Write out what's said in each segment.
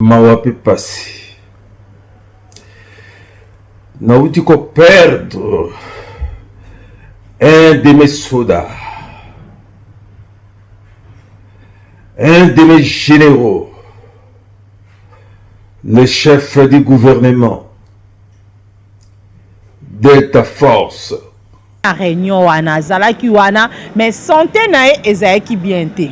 Mawa pe pasi. Nauti ko perdre un de mes soldats, un de mes généraux, le chef du gouvernement, Delta Force. Na reunion wana azalaki wana mais sante na ye ezalaki bien te.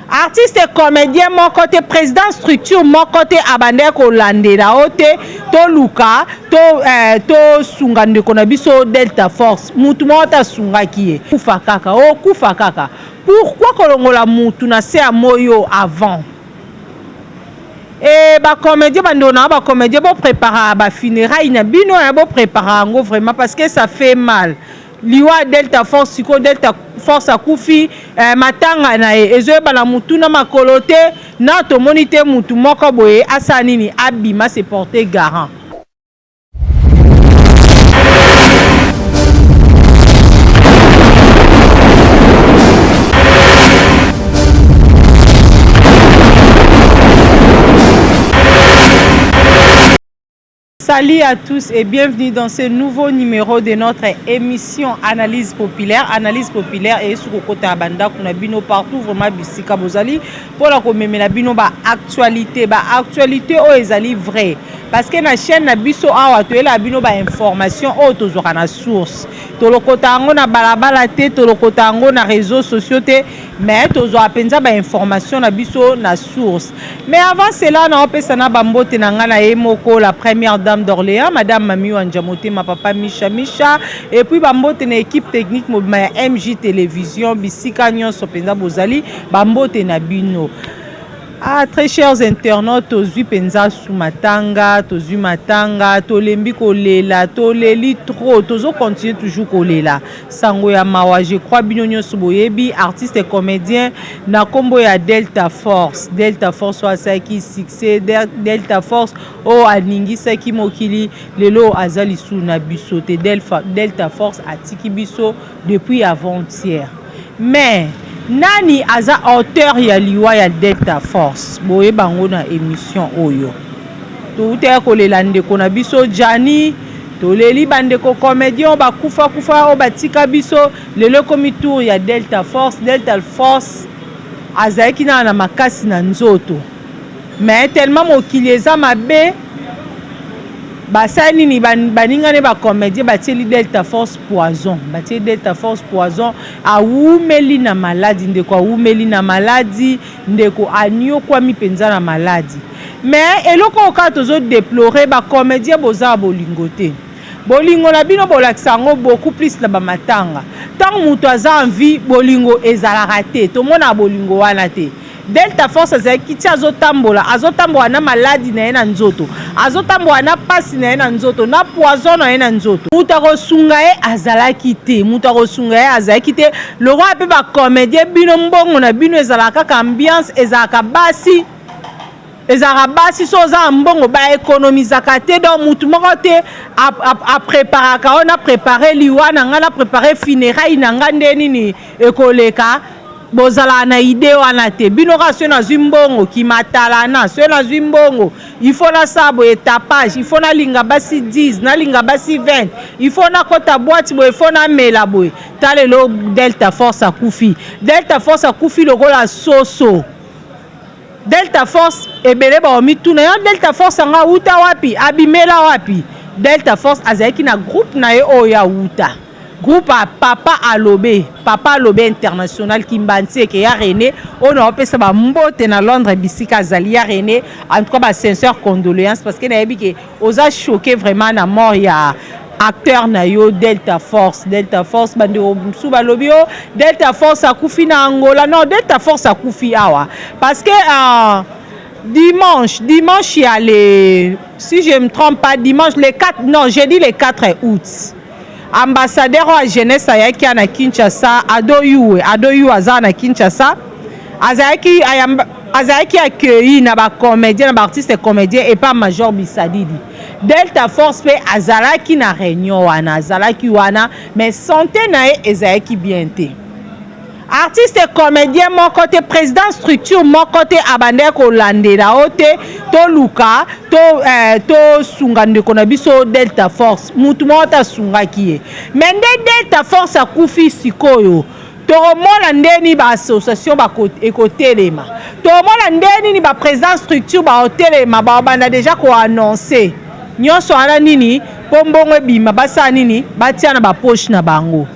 Artiste comedien moko te, president structure moko te abandaki kolandela o te toluka to eh, tosunga ndeko na biso Delta Force, mutu moko te asungaki ye. Kufa kaka o kufa kaka, pourquoi kolongola mutu na se ya moyi oyo avant? Eh ba comedien ba ndeko na ba comedien bo prepara ba funérailles na bino hein, bo prepara yango vraiment parce que ça fait mal. Liwa Delta Force siko Delta Force akufi eh, matanga na ye ezoyebana mutu na makolo te na tomoni te mutu moko boye asala nini abima se porter garant. Salut à tous et bienvenue dans ce nouveau numéro de notre émission Analyse populaire. Analyse populaire et sous kota banda kuna bino partout vraiment bisika bozali pour la komemela bino ba actualité, ba actualité oyo ezali vrai. Parce que na chaîne na biso awa toyela bino ba information oyo tozwaka na source. Tolokota yango na balabala te, tolokota yango na réseaux sociaux te, mais tozwaka mpenza ba information na biso na source. Mais avant cela, naopesa na bambote na ngai na ye moko la première dame d'Orléans, madame Mami Wanja Motema, papa Misha Misha, et puis bambote na équipe technique mobima ya MJ Télévision, bisika nyonso mpenza bozali, bambote na bino. Ah très chers internautes, tozwi mpenza su matanga, tozwi matanga, tolembi kolela, toleli trop, tozo continuer toujours kolela. Sango ya mawa, je crois bino nyonso boyebi artiste comédien na kombo ya Delta Force. Delta Force oyo asalaki succès, Delta Force oyo aningisaki mokili, lelo aza lisusu na biso te. Delta Force atiki biso depuis avant-hier. Mais nani aza auteur ya liwa ya Delta Force? Boyeba yango na emission oyo. Towutaki kolela ndeko na biso Djany, toleli ba ndeko comedien oyo bakufa kufa oyo batika biso, lelo ekomi tour ya Delta Force. Delta Force azalaki nana na makasi na nzoto, mais tellement mokili eza mabe, basali nini? Baninga ne ba comedien batieli Delta Force poison, batieli Delta Force poison, awumeli na maladi ndeko, awumeli na maladi ndeko, aniokwami penza na maladi. Mais eloko oyo kaka tozo deplorer, ba comedien boza bolingo te. Bolingo na bino bolakisa yango beaucoup plus na ba matanga. Tango mutu aza en vie, bolingo ezalaka te, tomonaka bolingo wana te. Delta Force azalaki ti azotambola, azotambola na maladi na ye na nzoto, azotambola na pasi na ye na nzoto, na poison na ye na nzoto. Moto akosunga ye azalaki te, moto akosunga ye azalaki te. Lokola pe ba comedien bino mbongo na bino ezalaka kaka ambiance, ezalaka basi, ezalaka basi soki oza na mbongo ba economisaka te, donc mutu moko te a preparaka oyo na prepare liwa na nga, na prepare funérailles na nga nde nini ekoleka. Bozalaka na idee wana te bino kaka soki nazui mbongo kimatalana soki nazui mbongo il faut nasala boye tapage il faut nalinga basi 10 nalinga basi 20 il faut nakota boite boye il faut namela boye ta lelo Delta Force akufi Delta Force akufi lokola soso Delta Force ebele baomituna yo Delta Force yango awuta wapi abimela wapi Delta Force azalaki na groupe na ye oyo awuta Groupe ya papa alobe, papa alobe international kimbantieke ya Rene oyo na opesa ba mbote na Londres bisika azali ya Rene en tout cas ba sincère condoléances parce que nayebi ke oza choqué vraiment na mort ya acteur na yo Delta Force. Delta Force bandeko mosusu balobi o Delta Force akufi na Angola. Non, Delta Force akufi awa parce que dimanche, dimanche ya le si je me trompe pas dimanche le 4 non jeudi le 4 août Ambassadeur oyo ya jeunesse ayaki awa na Kinshasa, Ado Yuwe, Ado Yuwe aza awa na Kinshasa, azalaki ayamba, azalaki accueilli na ba comediens, na ba artistes comediens epa Major Bisadidi. Delta Force pe azalaki na reunion wana, azalaki wana mais sante na ye ezalaki bien te. Artiste comédien moko te, président structure moko te abandaki kolandela o te, toluka tosunga ndeko na biso Delta Force. Mutu moko te asungaki ye. Mais nde Delta Force akufi sikoyo, tokomona ndeni baassociation ekotelema, tokomona nde nini baprésident structure baotelema, baobanda déjà koannoncer nyonso wana nini mpo mbongo ebima, basala nini, batia na bapoche na bango.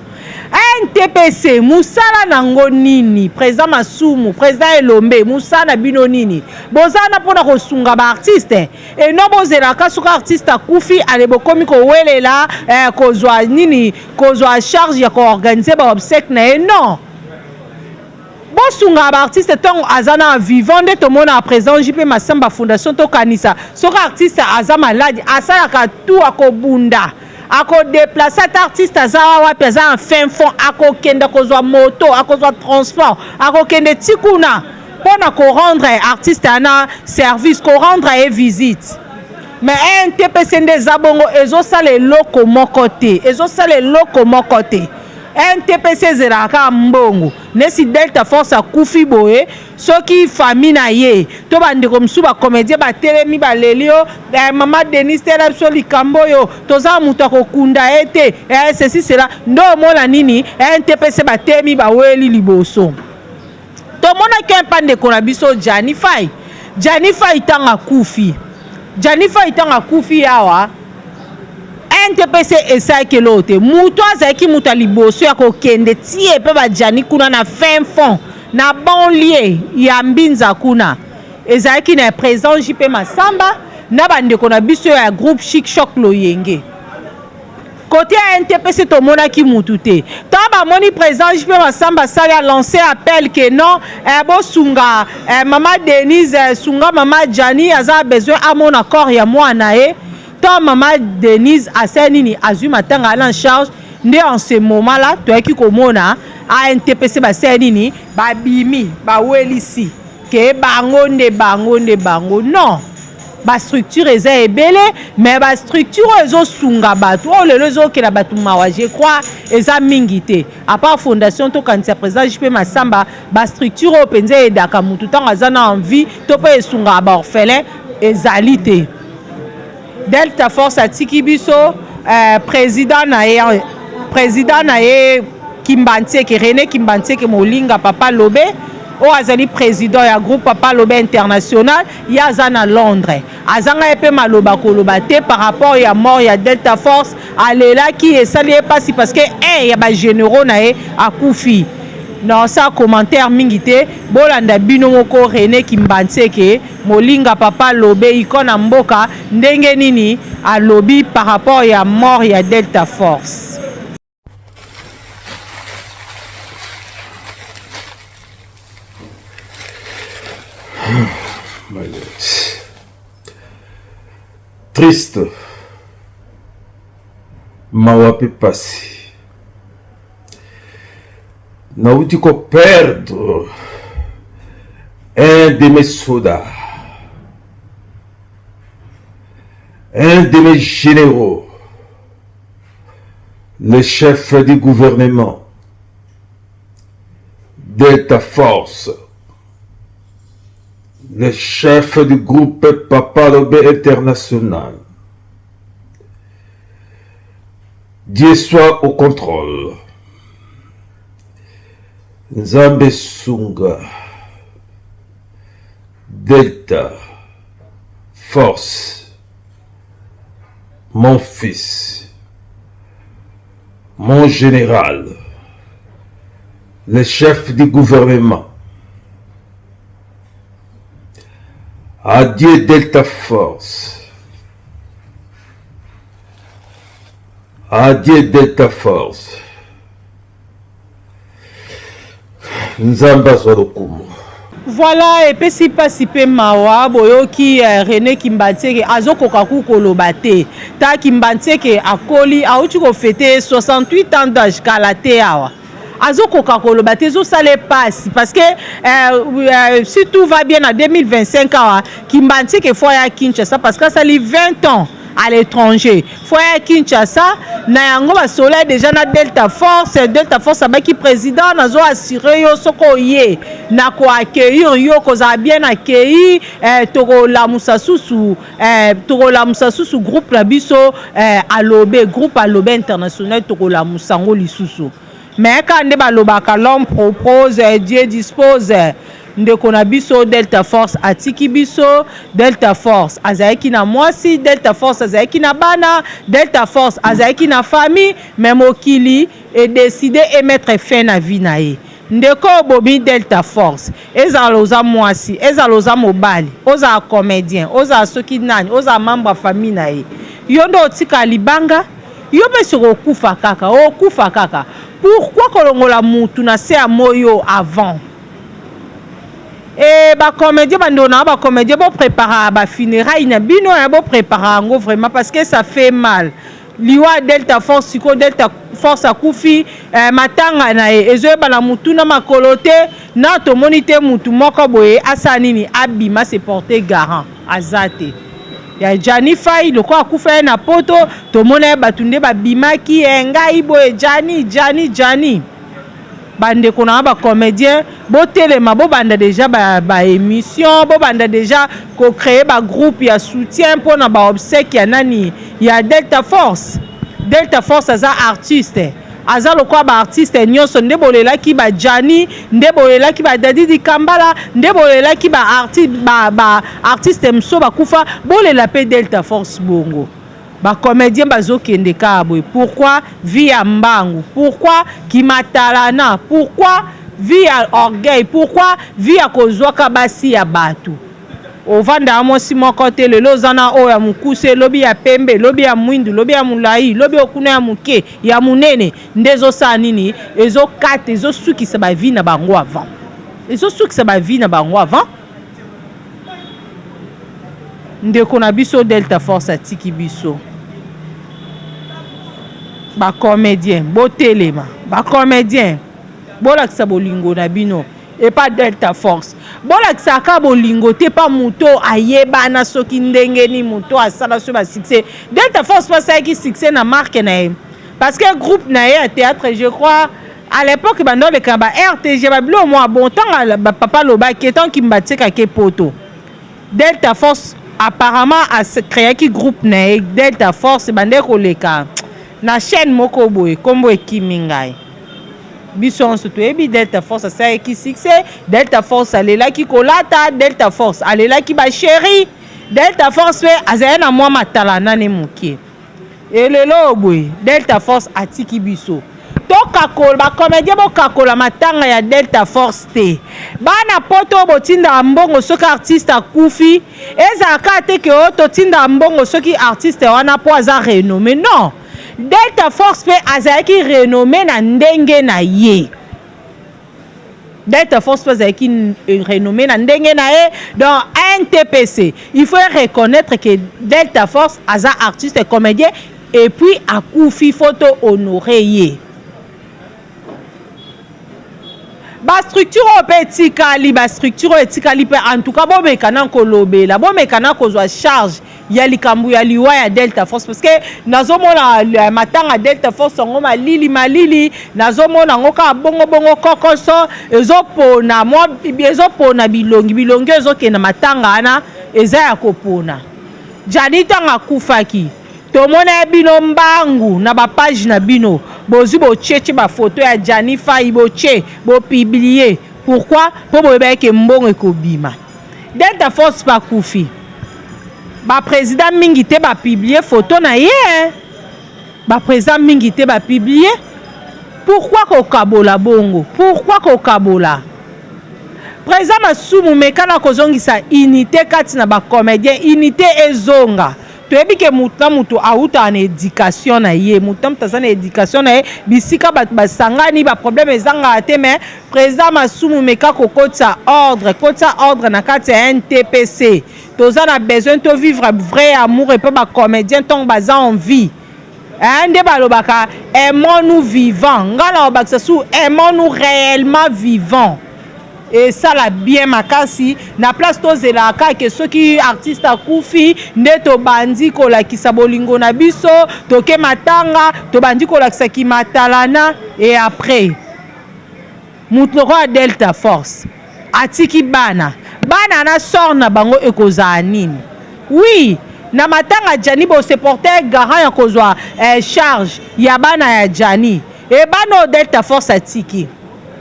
ANTPC mosala nango nini? Président Masumu, président Elombe, mosala na bino nini? Boza wana mpona kosunga baartiste eno, bozelaka soki artiste akufi ale bokomi kowelela kozwa nini, kozwa charge ya koorganiser baobsèques na ye. Non, bosunga baartiste ntongo aza na vivant. Nde tomona président JP Masamba, fondation Tokanisa, soki artiste aza malade, asalaka tout, akobunda, akodéplacer. Ata artiste aza wapi, aza en fin fond, akokende kozwa moto, akozwa transport, akokende ti kuna mpona korendre artiste ana service, korendre ye visite. Mais ANTPC nde eza bongo, ezosala eloko moko te, ezosala eloko moko te. ANTPC ezelaka kaka mbongo. Nesi Delta Force akufi boye, soki famille na ye to bandeko mosusu bacomédien batelemi, baleli yo mama Denis, tela biso likambo oyo, toza moto akokunda ye te, ceci cela, nde omona nini, ANTPC batelemi, baweli liboso. Tomonaki mpa ndeko na biso Jani Fai. Jani Fai ntango akufi, Jani Fai ntango akufi awa, ANTPC esalaki eloko te. Moto azalaki moto ya liboso ya kokende tie mpe bajani kuna na fin fond na banlieue ya Mbinza kuna, ezalaki na président JP Masamba na bandeko na biso ya groupe Chic Choc Loyenge. Côté ya ANTPC tomonaki mutu te. Ntango bamoni président JP Masamba asali, alance appel ke non, bosunga mama Denise, sunga mama Jani, aza besoin amona corps ya mwana ye. Ntango mama Denise asali nini, azwi matanga ala en charge, nde en ce moment là toyaki komona ANTPC basali nini, babimi, bawelisi ke bango nde, bango nde, bango. Non, bastructure eza ebele, mais bastructure oyo ezosunga bato, oyo lelo ezokela bato mawa, je crois eza mingi te, à part fondation Tokanisa président JP Masamba. Bastructure oyo mpenza eyedaka motu ntango aza na envie to mpe esungaka baorphelin ezali te. Delta Force atiki biso président na ye Kimbantieke, René Kimbantieke Molinga Papa Lobe, oyo azali président ya groupe Papa Lobe International. Ye aza na Londres, azanga ye mpe maloba koloba te par rapport ya mort ya Delta Force. Alelaki, esali ye mpasi parce que un ya bagénéraux na ye akufi. Non, sa commentaire mingi te, bolanda bino moko René Kimbantieke Molinga Papa Lobe, iko na mboka, ndenge nini alobi par rapport ya mort ya Delta Force. My God. Triste. Mawa mpe pasi. Nauti koperdre un de mes soldats, un de mes généraux, le chef du gouvernement, Delta Force, le chef du groupe Papa Lobe International. Dieu soit au contrôle. Nzambe sunga. Delta Force. Mon fils. Mon général. Le chef du gouvernement. Adieu Delta Force. Adieu Delta Force. Nzambe azwa lokumu. Voilà, epesi mpasi mpe mawa. Boyoki René Kimbantieke azokoka ku koloba te. Ta Kimbantieke akoli, awuti kofêter 68 ans d'âge kala te awa, azokoka koloba te, ezosala epasi parce que si tout va bien, na 2025 awa Kimbantieke faut aya Kinshasa parce que asali 20 ans. à l'étranger, faut ya Kinshasa na yango. Basola déjà na Delta Force. Delta Force abaki: "Président, nazo assurer yo, soki oye na koaccueillir yo, kozala bien accueilli. Tokolamusa susu, tokolamusa susu groupe na biso, alobe groupe Alobe International, tokolamusa yango lisusu." Mais kaka nde balobaka, "L'homme propose, Dieu dispose." Ndeko na biso Delta Force atiki biso. Delta Force azalaki na mwasi, Delta Force azalaki na bana, Delta Force azalaki na famille, mais mokili edécider emettre fin na vie na ye. Ndeko obomi Delta Force, ezala oza mwasi, ezala oza mobali, ozala comédien, ozala soki nani, ozala membre ya famille na ye, yo nde otika libanga, yo mpe soki okufa kaka, okufa kaka. Pourquoi kolongola mutu na se ya moi oyo avant? E bacomédien, bandeko na bacomédien, boprépara bafunéraille na bino ya, boprépara yango vraiment, parce que ça fait mal, liwa Delta Force. Sikoyo Delta Force akufi, matanga na ye ezoyebana mutu na makolo te. Na tomoni te mutu moko boye asala nini, abima se porter garant, aza te. Ya Jani Fai, lokola akufa ye na Poto, tomona ye bato nde babimaki: "E ngai boye, Jani, Jani, Jani." Bandeko na nga bacomédien, botelema, bobanda déjà baémission, ba bobanda déjà kocréer bagroupe ya soutien mpona baobsèque ya nani, ya Delta Force. Delta Force aza artiste, aza lokola baartiste nyonso. Nde bolelaki bajani, nde bolelaki badadidi kambala, nde bolelaki baartiste ba, ba mosusu bakufa, bolela mpe Delta Force. Bongo bacomédien bazokende kaka boye. Pourquoi vie ya mbangu? Pourquoi kimatalana? Pourquoi vie ya orgueil? Pourquoi vie ya kozwaka basi ya bato? Ovandaka mwasi moko te. Lelo oza na oyo ya mokuse, elobi ya pembe, elobi ya mwindu, elobi ya molai, elobi okuna ya moke, ya monene. Nde ezosala nini? Ezokata, ezosukisa bavie na bango avant, ezosukisa bavie na bango avant. Ndeko na biso Delta Force atiki biso. Bacomédien, botelema. Bacomédien, bolakisa bolingo na bino epa Delta Force. Bolakisaka bolingo te pa moto ayebana soki ndenge nini, moto asala soki basuccès. Delta Force mpo asalaki succès na marque na ye, parce que groupe na ye ya théâtre, je crois à l'époque bando oleka ba RTG, babilo mwa bon. Ntango bapapa alobaki, etanki batiekaki Poto, Delta Force apparemment acréaki groupe na ye Delta Force, bande koleka na chaîne moko boye, nkombo ekimi ngai. Biso nyonso toyebi Delta Force asalaki succès. Delta Force alelaki kolata, Delta Force alelaki bachéri, Delta Force mpe azali na mwa matala nane moke. Elelo oyo boye Delta Force atiki biso. Tokakola, bacomédien, bokakola matanga ya Delta Force te. Bana Poto oyo botindaka mbongo soki artiste akufi, ezalaka te ke oyo totindaka mbongo soki artiste wana mpo aza renommé. Non, Delta Force mpe azalaki renommé na ndenge na ye. Delta Force mpe azalaki renommé na ndenge na ye. Donc NTPC, il faut reconnaître que Delta Force aza artiste comédien et puis akufi, faut to honorer ye. Bastructure oyo mpe etikali, bastructure oyo etikali mpe, en tout cas bomeka na kolobela, bomeka na kozwa charge ya likambo ya liwa ya Delta Force, parce que nazomona matanga Delta Force yango malili malili, nazomona yango kaka bongobongo, kokoso ezopona mwa, ezopona bilongi bilongi ezokende matanga wana, eza ya kopona. Jani, ntango akufaki, tomona ye bino mbangu na bapage na bino, bozwi, botietie bafoto ya Jani Fai, botie, bopublier. Pourquoi? Mpo boyeba eke mbongo ekobima. Delta Force bakufi, baprésident mingi te bapublier foto na ye, baprésident mingi te bapublier. Pourquoi kokabola bongo? Pourquoi kokabola? Président Masumu, meka na kozongisa unité kati na bacomédien, unité ezonga. Toyebi ke mutu na mutu awutaka na éducation na ye, mutu na mutu aza na éducation na ye. Bisika bato basangani, baproblème ezangaka te. Mais président Masumu, meka kokotisa ordre, kotisa ordre na kati ya NTPC. Toza na besoin tovivre vrai amour epe bacomédien ntongo baza en vie. Nde balobaka "Aimons nous vivant", ngai na kobakisa su "Aimons nous réellement vivant". Esala bien makasi na place tozelaka kaka ke soki artiste akufi nde tobandi kolakisa bolingo na biso, toke matanga, tobandi kolakisa kimatalana. Et après, moto lokola Delta Force atiki bana, bana na sort na bango ekozala nini? Oui, na matanga Jani, bose porter garant ya kozwa charge ya bana ya Jani. E bana oyo Delta Force atiki,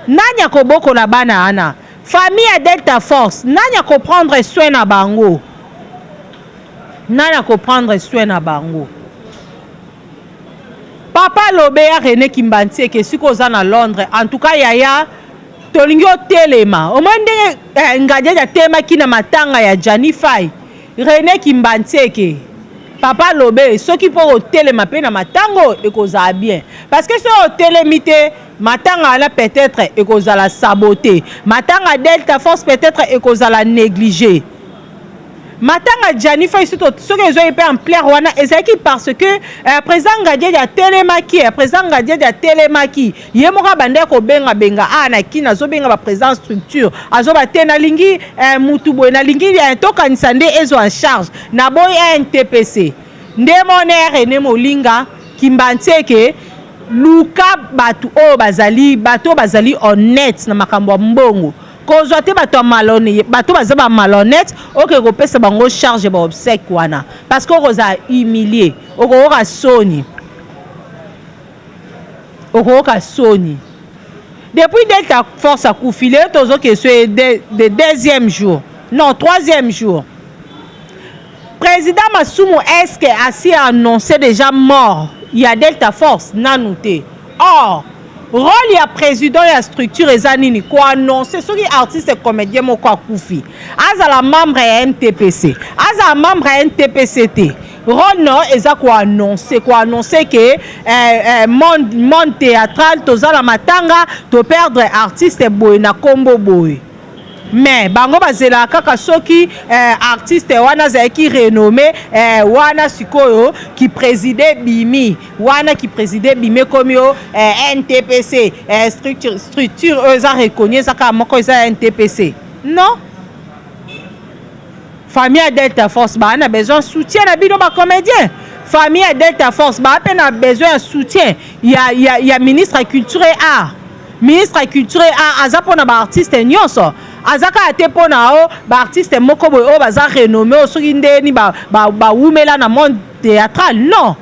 nani akobokola bana wana? Famille ya Delta Force, nani akoprendre soin na bango? Nani akoprendre soin na bango? Papa Lobe ya René Kimbantieke, esika oza na Londres, en tout cas yaya, tolingi otelema. Omoi ndenge Ngadiadi atelemaki na matanga ya Jani Fai. René Kimbantieke, papa Lobe, soki mpo otelema mpe na matango, ekozala bien, parce que soki otelemi te, matanga wana peut-être ekozala saboté. Matanga Delta Force peut-être ekozala négligé. Matanga Jani Fai, soki ezwaki mpe ampleur wana, ezalaki parce que président Ngadiadi atelemaki. Président Ngadiadi atelemaki ye moko, abandaki kobengabenga a na kini, azobenga baprésident structure, azoba te: "Nalingi mutu boye, nalingi tokanisa nde ezwa en charge, naboyi NTPC." Nde mone René Molinga Kimbantieke, luka bato oyo bazali, bato oyo bazali honnête na makambo ya mbongo. Kozwa te bato ya malhonnête, bato baza bamalhonnête, oke kopesa bango charge baobsèques wana, parce que okozala humilié, okoyoka soni, okoyoka soni. Depuis Delta Force akufi, lelo tozoke so de deuxième jour, non, troisième jour. Président Masumu, est-ce que asi annoncé déjà mort ya Delta Force? Nanu te. Or rôle ya président ya structure eza nini? Koannonce soki artiste comédien moko akufi, azala membre ya NTPC, azala membre ya NTPC te, rôle no eza koannonce ke monde théâtral, toza na matanga, toperdre artiste boye na nkombo boye. Mais bango bazelaka kaka soki artiste wana azalaki renommé wana, sikoyo kipréside bimi wana, kipréside bimi, ekomi o NTPC, structure oyo eza reconnu, eza kaka moko, eza NTPC. Non, famille ya Delta Force baa na besoin soutien na bino bacomédien. Famille ya Delta Force baa mpe na besoin ya soutien ya ministre ya Culture et Art. Ministre ya Culture et Art aza mpona baartiste nyonso, aza kaka te mpona o baartiste moko boye oyo baza renommé, oyo soki ndeni bawumela na monde théâtral. Non,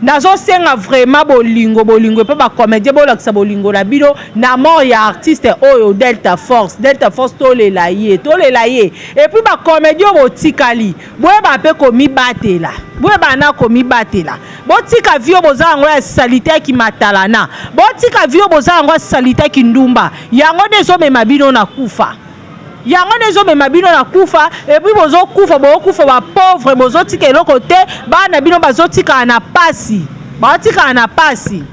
nazosenga vraiment bolingo, bolingo mpe bacomédien bolakisa bolingo na bino na mort ya artiste oyo Delta Force. Delta Force, tolela ye, tolela ye. Et puis bacomédien oyo botikali, boyeba mpe komibatela, boyeba na komibatela. Botika vie oyo boza yango ya saleté ya kimatalana, botika vie oyo boza yango ya saleté ya kindumba. Yango nde ezomema bino na kufa, yango nde ezomema bino na kufa. Et puis bozokufa, bozokufa bapauvre, bozotika eloko te. Bana bino bazotikala na pasi, bazotikala na pasi.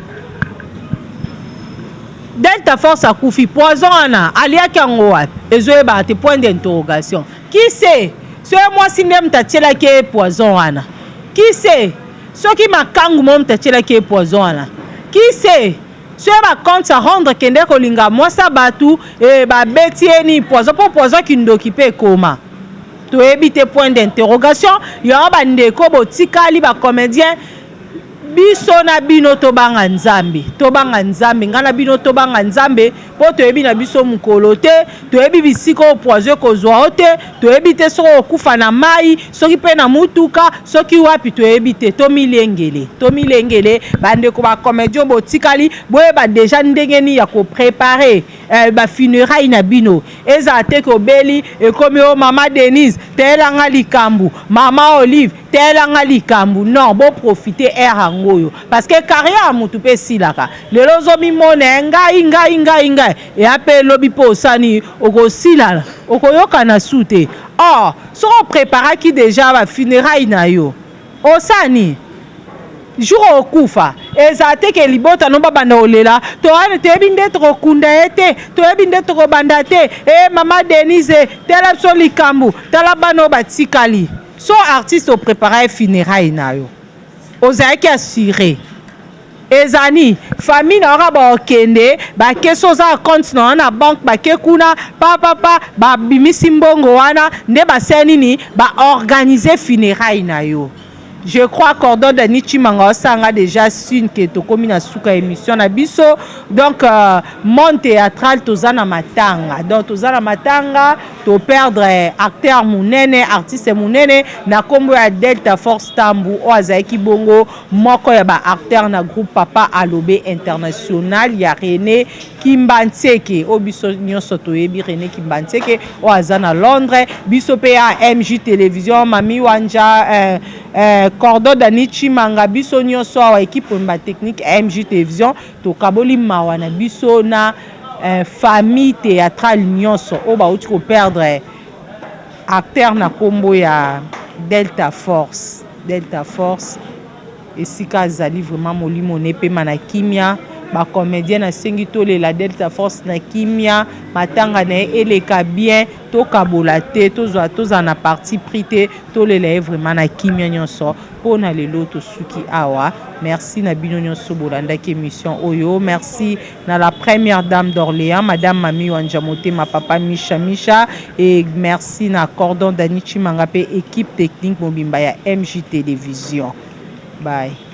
Delta Force akufi, poison wana aliaki yango wapi? Ezoyebaka te, point d'interrogation. Qui sait soki mwasi nde moto atielaki ye poison wana? Qui sait soki makangu mo moto atielaki ye poison wana? Qui sait soki bacompte à rendre, kende kolinga mwasi ya bato, babeti ye ni poison, mpo poison kindoki mpe ekoma? Toyebi te, point d'interrogation. Yango bandeko botikali bacomédien, biso na bino tobanga Nzambe, tobanga Nzambe. Ngai na bino tobanga Nzambe, mpo toyebi na biso mokolo te, toyebi bisika oyo poison ekozwa o te. Toyebi te soki okufa na mai, soki mpe na mutuka, soki wapi, toyebi te. Tomilengele, tomilengele. Bandeko bacomédien botikali, boyeba déjà ndenge nini ya koprépare bafunéraille na bino. Ezala te kobeli, ekomi o mama Denise teyelanga likambo, mama Olive teyelanga likambo. Non, boprofite ere yango oyo, parce que carrière ya motu mpe esilaka. Lelo ozomimona ngai, ngai, ngai, ngai, eya mpe elobi mpe osani okosilala, okoyokana su te. Or soki opreparaki déjà bafunéraille na yo, osani jour okufa, ezala te ke libota no babanda kolela: "Towana toyebi nde tokokunda ye te, toyebi nde tokobanda te." E mama Denise, tala biso likambo, tala bana oyo batikali. So artiste oprépara ye funéraille na yo, ozalaki assuré. Ezani famille na yo kaka bakokende bake so oza na compte na yo na banque, bake kuna papapa, babimisi mbongo wana nde basali nini, baorganiser funéraille na yo. Je crois cordon Dani Chimanga osanga déjà signe ke tokomi na suka émission na biso. Donc monde théâtral, toza na matanga. Donc toza na matanga, toperdre acteur monene, artiste monene na nkombo ya Delta Force Tambu, oyo azalaki bongo moko ya baacteur na groupe Papa Alobe International ya René Kimbantseke, oyo biso nyonso toyebi. René Kimbantseke oyo aza na Londres. Biso mpe ya MJ Télévision, Mami Wanja, cordon Dani Chimanga, biso nyonso awa, équipe oyemba technique MJ Télévision, tokaboli mawa na biso na famille théâtrale nyonso oyo bauti koperdre acteur na nkombo ya Delta Force. Delta Force, esika azali vraiment, molimo na epema na kimia. Bacomédien, nasengi tolela Delta Force na kimia, matanga na ye eleka bien, tokabola te, tozwa tozala na parti pris te, tolela ye vraiment na kimia nyonso. Mpona lelo tosuki awa. Merci na bino nyonso bolandaki émission oyo. Merci na la première dame d'Orléans, madame Mami Wanja Motema, papa Misha Misha, et merci na cordon Dani Chimanga mpe équipe technique mobimba ya MJ Télévision. Bye.